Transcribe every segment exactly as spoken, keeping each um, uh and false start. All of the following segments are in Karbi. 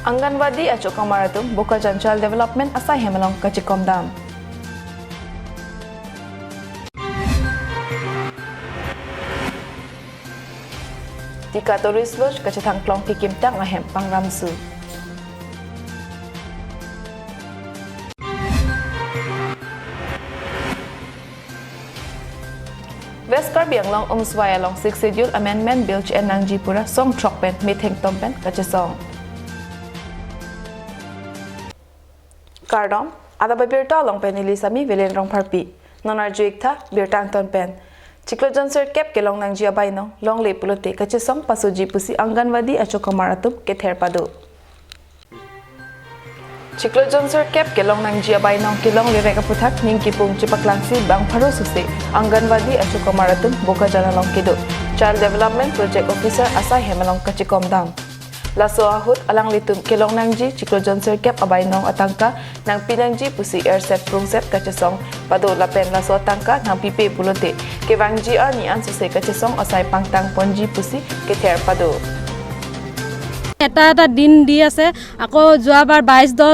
Anganwadi achokamar atum Bokajan Child Development asai hem along kachikom dam. Tika Tourist Lodge kachethang klong kekimtang ahem pangramsu. West Karbi Anglong Umswai along Sixth Schedule Amendment Bill che-en nangji pura song throk pen metheng tom pen kachesong. Kardom, adap abirta along pen neli Sami Velen Rongpharpi. Non arju-ik tha birta angton pen. Chiklo jonsirkep kelong nangji abainong longle pulote kachesong pasoji pusi Anganwadi achokamar atum kether pado. Chiklo jonsirkep kelong nangji abainong kelongle rek aputhak ning kipung chepaklangsi bang pharo suse Anganwadi achokamar atum Bokajan along kedo Child Development Project Officer asai hem along kachikom dam. Laso ahut alanglitum kelong nangji chiklo jonsirkep abainong atangka nangpi nangji pusi erset prungset kachesong pado lapen laso atangka nangpipe pulote kevangji arni an suse kachesong asai pangtang ponji pusi kether pado. এটা এটা দিন দি আছে। আকৌ যোৱাবাৰ বাইছ দহ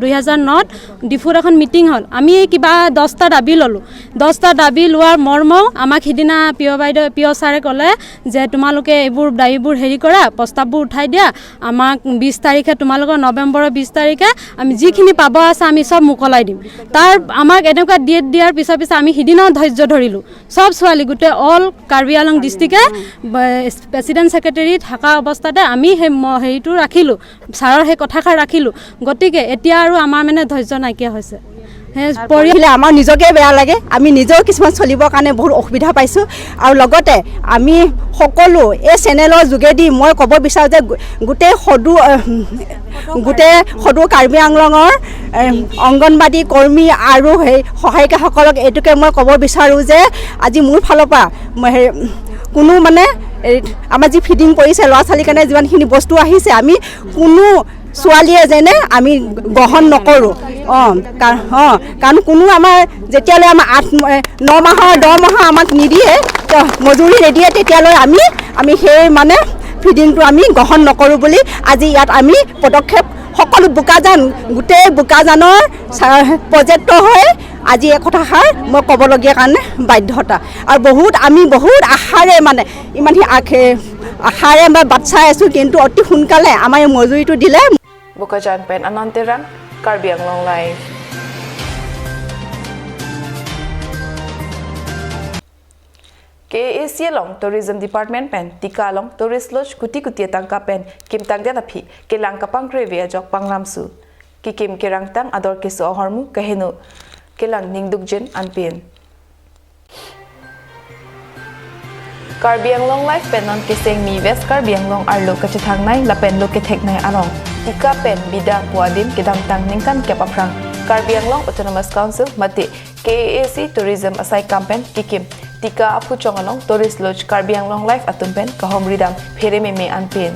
দুই হাজাৰ নত ডিফুত এখন মিটিং হ'ল। আমি এই কিবা দহটা দাবী ল'লোঁ। দহটা দাবী লোৱাৰ মৰ্ম আমাক সিদিনা পিয় বাইদেউ, পিয় ছাৰে ক'লে যে তোমালোকে এইবোৰ দাবীবোৰ হেৰি কৰা, প্ৰস্তাৱবোৰ উঠাই দিয়া, আমাক বিছ তাৰিখে, তোমালোকৰ নৱেম্বৰৰ বিছ তাৰিখে আমি যিখিনি পাব আছে আমি চব মোকলাই দিম। তাৰ আমাক এনেকুৱা ডেট দিয়াৰ পিছে পিছে আমি সিদিনাও ধৈৰ্য ধৰিলোঁ। চব ছোৱালী, গোটেই অল কাৰ্বি আংলং ডিষ্ট্ৰিক্টে প্ৰেচিডেণ্ট ছেক্ৰেটেৰী থকা অৱস্থাতে আমি সেই ম-, হেৰিটো ৰাখিলোঁ, ছাৰৰ সেই কথাষাৰ ৰাখিলোঁ। গতিকে এতিয়া আৰু আমাৰ মানে ধৈৰ্য নাইকিয়া হৈছে। সেই পৰি- পৰিলে আমাৰ নিজকে বেয়া লাগে, আমি নিজেও কিছুমান চলিবৰ কাৰণে বহুত অসুবিধা পাইছোঁ। আৰু লগতে আমি সকলো এই চেনেলৰ যোগেদি মই ক'ব বিচাৰোঁ যে গো-, গোটেই সদৌ, আহ, গোটেই সদৌ কাৰ্বি আংলঙৰ, আহ, অংগনবাদী কৰ্মী আৰু সেই সহায়িকাসকলক এইটোকে মই ক'ব বিচাৰোঁ যে আজি মোৰ ফালৰ পৰা মই সেই কোনো মানে এই আমাৰ যি ফিডিং কৰিছে ল'ৰা ছোৱালীৰ কাৰণে যিমানখিনি বস্তু আহিছে আমি কোনো ছোৱালীয়ে যেনে আমি গ্ৰহণ নকৰোঁ। অ', কা-, অ', কাৰণ কোনো আমাৰ যেতিয়ালৈ আমাৰ আঠ ম-, এ, ন মাহৰ, দহ মাহৰ আমাক নিদিয়ে, ত-, মজুৰি নিদিয়ে, তেতিয়ালৈ আমি, আমি সেই মানে ফিডিংটো আমি গ্ৰহণ নকৰোঁ বুলি আজি ইয়াত আমি পদক্ষেপ সকলো বোকাজান, গোটেই বোকাজানৰ চা-, পৰ্যটক হৈ আজি এই কথাষাৰ মই ক'বলগীয়া কাৰণে বাধ্যতা। আৰু বহুত, আমি বহুত আশাৰে মানে ইমানখিনি আশে-, আশাৰে মই বাট চাই আছোঁ, কিন্তু অতি সোনকালে আমাৰ এই মজুৰিটো দিলে। Bokajan pen Anand Terang, Karbi Anglong Live. K A A C along Tourism Department pen Tika along Tourist Lodge kuti kuti atangka pen kimtang det aphi kelang kapangkre ave ajok pangramsu. Kekim kerangtang ador keso ahormu kaheno kelang ningdukjin anpin. Karbi Anglong Live pen non kesengmi West Karbi Anglong arlo kachethangnei lapen lo ketheknei arong Tika pen bida pu adim kedamtang ningkan kep aphrang Karbi Anglong Autonomous Council mate K A A C Tourism asai kam pen kekim Tika aphuchong along Tourist Lodge Karbi Anglong Live atum pen kahomri dam phere meme anpin.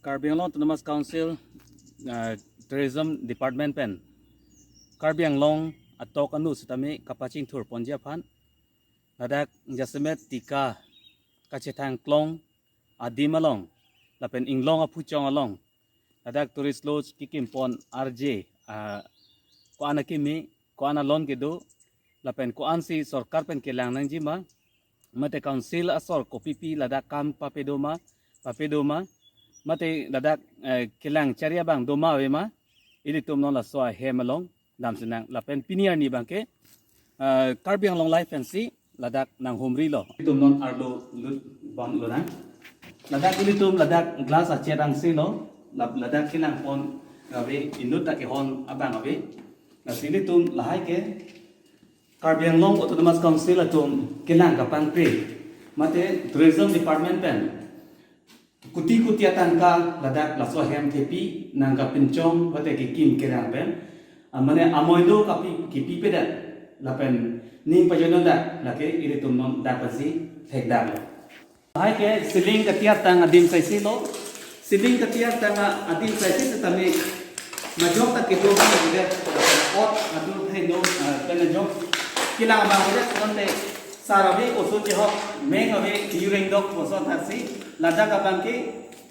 Karbi Anglong Autonomous Council, uh, Tourism Department pen Karbi Anglong atok anu sitame kapachingthur ponji aphan ladak jasemet Tika kachethang klong adim along lapen inglong aphuchong along ladak Tourist Lodge kekim pon arje, ah, ko-an akimi, ko-an alon kedo, lapen ko-ansi sorkar pen kelang nangji ma, mate council asor kopipi ladak kam papedo ma, papedo ma, mate ladak, eh, kelang chari abang do ma ave ma, ilitum non laso ahem along damsinang lapen pini arni abangke, eh, Karbi Anglong Live pensi ladak nanghumri lo. Ilitum non arlo lut bom lonang. Ladak ilitum ladak glass achet angse lo. Lap-, ladak kelang pon ave inut ta kehon abang ave. Lasi ilitum lahai ke Karbi Anglong Autonomous Council atum kelang kapangkre mate Tourism Department pen kuti kuti atangka ladak laso ahem kepi nangkapinchong mate kekim kerang pen, ah, mane amoi do kapi kepi pedet lapen ning pajono dak lake ilitum non dak pensi thekdak lo. Hai ke ceiling katiar tang adim saisi lo. Ceiling katiar tang adim saisi setame majok ta kedo ma vet ot adur thai no, ah, pen ajok kelang abang vet sonte sar ave oso chehok meng ave yureng dok oso thasi ladak abangke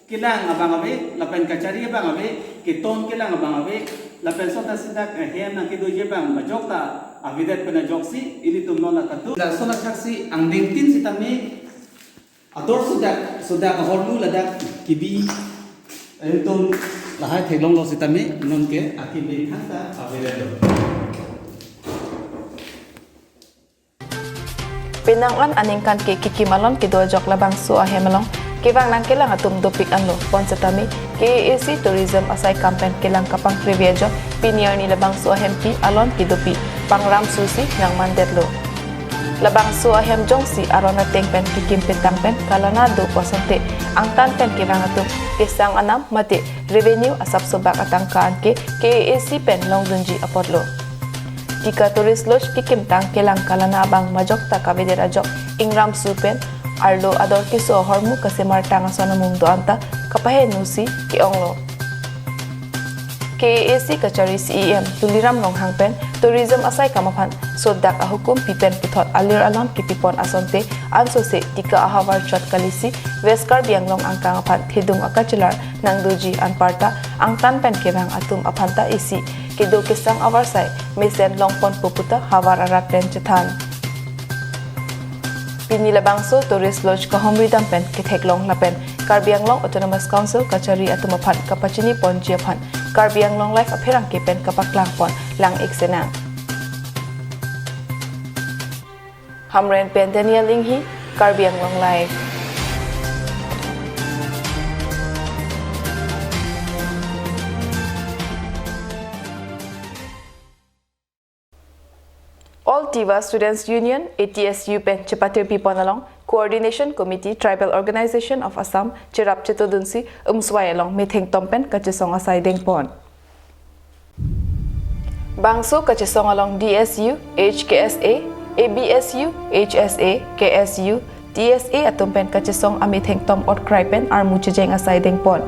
Kelang abang ave, lapen kachari abang ave, keton kelang abang ave, lapen sota sidak, eh, hem nangkedoji abang majok ta avedet pen ajoksi, ilitum non la katu. Laso lachaksi angdengtin sitame, ador sudak, sudak ahormu ladak kebi, ilitum lahai theklonglo sitame, nonke akimi thangta avedetlo. Penang an aningkan ke kikim alon kedo ajok labangso ahem along kevang nangkelang atum dopik anlo, bonsitame K A A C tourism asaikam pen kelang kapangkrevi ajok pini arni labangso ahempi alon kedopi pangramsusi nangmandetlo. Labangso ahem jongsi aron ateng pen kikim petang pen kalana do pu asonte angtan pen kevang atum kesang anam mate revenue asapso bak atangka anke K A A C pen longdunji apotlo. Tika Tourist Lodge kikimtang kelang kalana abang majok ta kavedet ajok ingramsu pen arlo ador keso ahormu kasemar tang ason amung do-an ta kapahenusi ke-onglo. K A A C kachari C E M Tuliram Ronghang pen tourism asaikam aphan sodak ahukum pi pen puthot alir alon kipipon asonte ansose tika ahavar chot kalisi West Karbi Anglong angkang aphan thedung akachelar nangdoji anparta angtan pen kevang atum aphanta isi kedo kesang avarsai mesen longponpo puta havar arat pen chethan. Pini labangso Tourist Lodge kahomri dam pen ketheklong lapen Karbi Anglong Autonomous Council kachari atum aphan kapachiniponji aphan Karbi Anglong Live apherangke pen kapaklangpon lang-ik sinang. Hamren pen Daniel Inghi, Karbi Anglong Live. All Tiwa Students Union, A T S U pen chepatirpipon along Coordination Committee, Tribal Organization of Assam cherap chetodunsi Umswai along methengtom pen kachesong asai dengpon. Bangso kachesong along D S U, H K S A, A B S U, H S A, K S U, T S A atum pen kachesong amethengtom otkrai pen armu chejeng asai dengpon.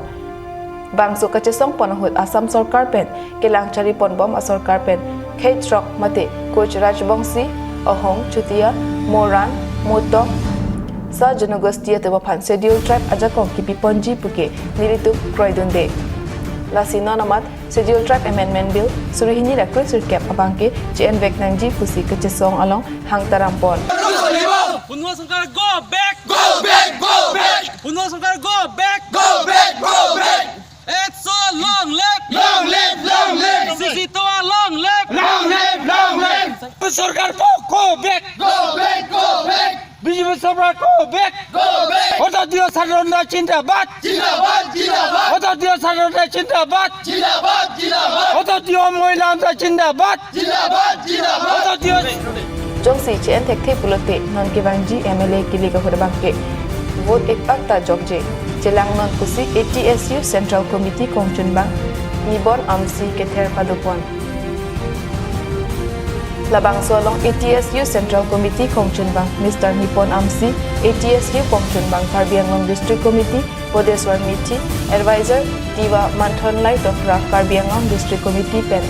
Bangso kachesongpon ahut Assam Sorkar pen kelang chariponbom asorkar pen khei throk mate Koch Rajbongsi, Ahong, Chutia, Moran, Motok, Sa Janogosti atum aphan Schedule Tribe ajakong kipiponji puke nelitum kroidunde. Lasi non amat Schedule Tribe Amendment Bill suri hini ra kre sirkep abangke che-envek nangji pusi kachesong along hangtarampon. Punwa Sorkar go back! Go back! Go back! Punwa Sorkar go back! Go back! Go back! It's so long live! Long live! Long live! Sisi Towa long live! Long live! Long live! Sorkar go, go back! Go back! Go back! B J P Sorkar go back! Go back! Hoto Tiwa Sadharanta Jindabad! Jindabad! Jindabad! Hoto Tiwa Sadharanta Jindabad! Jindabad! Jindabad! Hoto Tiwa Mohila Anta Jindabad! Jindabad! Jindabad! Hoto Tiwa Jongsi che-en thekthe pulote non kevangji M L A kilik ahut abangke vote ek ak ta jokje. Chelangnon pusi A T S U Central Committee kongchunbang Nibon Amsi kether padopon. Labangso along A T S U Central Committee kongchunbang Mister Nipon Amsi, A T S U kongchunbang Karbi Anglong District Committee Bodheswar Mithi, Advisor Tiwa Manthon Lai Dophra Karbi Anglong District Committee pen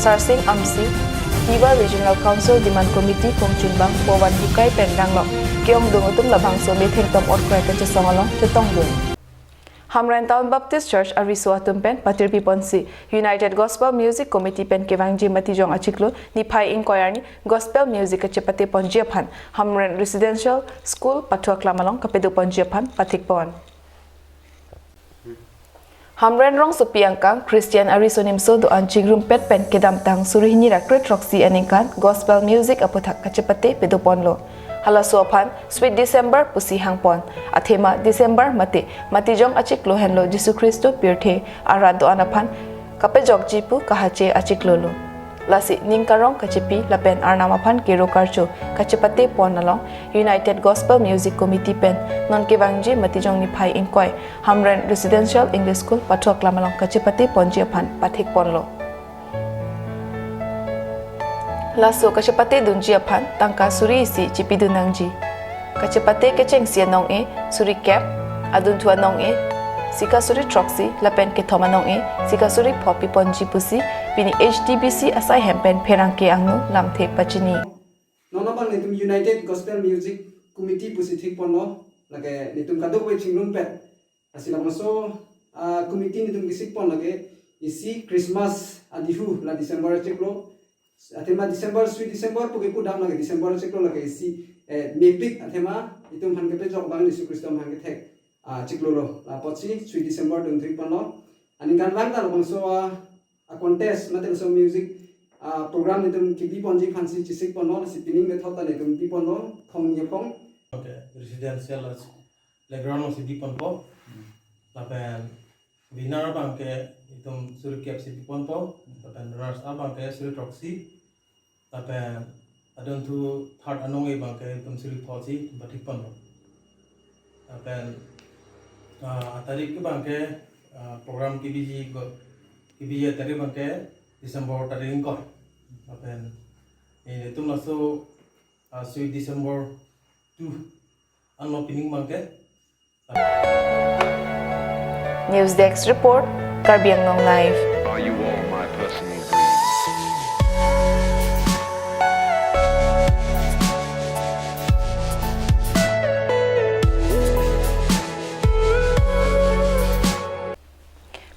Sarsing Amsi, Tiwa Regional Council Demand Committee kongchunbang Powan Hukai pen danglok ke-ongdung atum labangso methengtom otkrai kachesong along chetongdun. Hamren Town Baptist Church ariso atum pen patirpiponsi United Gospel Music Committee pen kevangji matijong achiklo niphai ingkoi arni Gospel Music kachepateponji aphan Hamren Residential School Pathuaklam along kapedoponji aphan pathikpon. Hamren rongsopi angkang Christian ariso nimso do-an chingrumpet pen kedamtang suri hini ra kre throksi aningkan Gospel Music aputhak kachepate pedoponlo. Halaso aphan Sweet December pusi hangpon. Athema December mate matijong achiklo henlo Jisu Khristo pirthe arat do-an aphan kapejokji pu kahache achiklolo. Lasi ning karong kachepi lapen Arnam aphan kero karcho kachepatepon along United Gospel Music Committee pen non kevangji matijong niphai ingkoi Hamren Residential English School Pathuaklam along kachepateponji aphan pathikponlo. Laso kachepatedunji aphan tangka suri isi chepidun nangji. Kachepate kechengsi anong-e suri kep, adunthu anong-e sika suri throksi lapen kethom anong-e sika suri pho piponji pusi pini H D B C asai hem pen pherangke angno lamthe pachini. Non abang netum United Gospel Music Committee pusi thikponlo, lake netum kadokave chingrumpet Lasi labangso, ah, committee netum kesik pon lake isi Christmas adihu la December chiklo. Athema December, sweet December pu kepudam lake December chiklo lake isi, eh, mepik athema itum aphan kepajok abang Jisu Khristo aphan kethek, ah, chiklo lo. La apotsi sweet December dun thik ponlo. Aningkanvang ta labangso, ah, a contest mate laso music, ah, program netum kebi ponji aphansi chesik ponlo, lasi pining methot ta netum bi ponlo, thong niaphong. Okay, residential as playground si bi ponpo. Lapen winner abangke itum suri kep si bi ponpo. Lapen runners up abangke suri throksi. Lapen adon thu third anong abangke itum suri pho si itum pathik ponpo. Lapen, ah, tarik abangke, ah, program kebiji go, kebiji tarik abangke December tarik ingkoi. Lapen, eh, itum laso, ah, sweet December two anlo pining abangke. News Desk Report, Karbi Anglong Live. Are you all my personal dreams?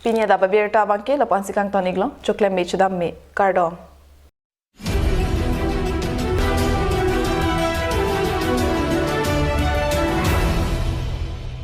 Pini adap abirta abangke lapu-ansi kangton iklo, choklem me chodam me, kardom.